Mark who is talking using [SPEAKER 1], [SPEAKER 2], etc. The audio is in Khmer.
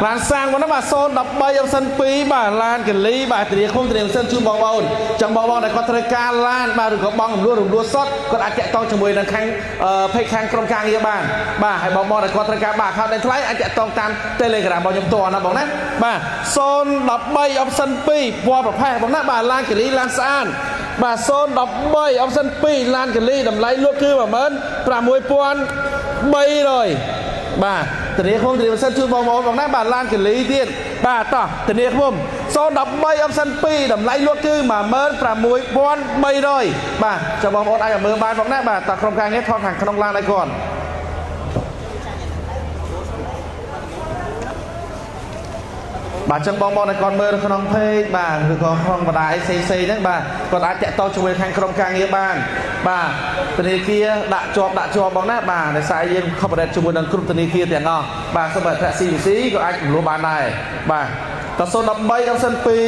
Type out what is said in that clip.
[SPEAKER 1] ឡានសាំងមកណាបាទ013 option 2បាទឡានកលីបាទធានាឃុំធានាម៉ាស៊ីនជូនបងប្អូនចឹងបងប្អូនដែលគាត់ត្រូវការឡានបាទឬក៏បងរំលោះរំលោះសុតគាត់អាចតាក់ទងជាមួយនឹងខាង page ខាងក្រុមការងារបានបាទហើយបងប្អូនដែលគាត់ត្រូវការបាទខោដេញថ្លៃអាចតាក់ទងតាម Telegram របស់ខ្ញុំផ្ទាល់ណាបងណាបាទ013 option 2ពណ៌ប្រផេះបងណាបាទឡានកលីឡានស្អាតបាទ013 option 2ឡានកលីតម្លៃលក់គឺ16300បាទធានាឃុំធានាម៉ាស៊ីនជូនបងប្អូនបងណាបាទឡានកលីទៀតបាទតោះធានាឃុំ013 option 2តម្លៃលក់គឺ16300បាទចាំបងប្អូនអាចឲ្យមើលបានបងណាបាទតោះក្រុមការងារថតខាងក្នុងឡានឲ្យគាត់បាទចឹងបងប្អូនឲ្យគាត់មើលនៅក្នុង page បាទឬក៏ក្នុងបណ្ដាអីផ្សេងផ្សេងហ្នឹងបាទគាត់អាចតាក់ទងជាមួយខាងក្រុមការងារបានបាទធនាគារដាក់ជាប់ដាក់ជាប់បងណាបាទដោយសារយើង corporate ជាមួយនឹងគ្រប់ធនាគារទាំងអស់បាទសូម្បីតែ CBC ក៏អាចរំលោះបានដែរបាទត013 option 2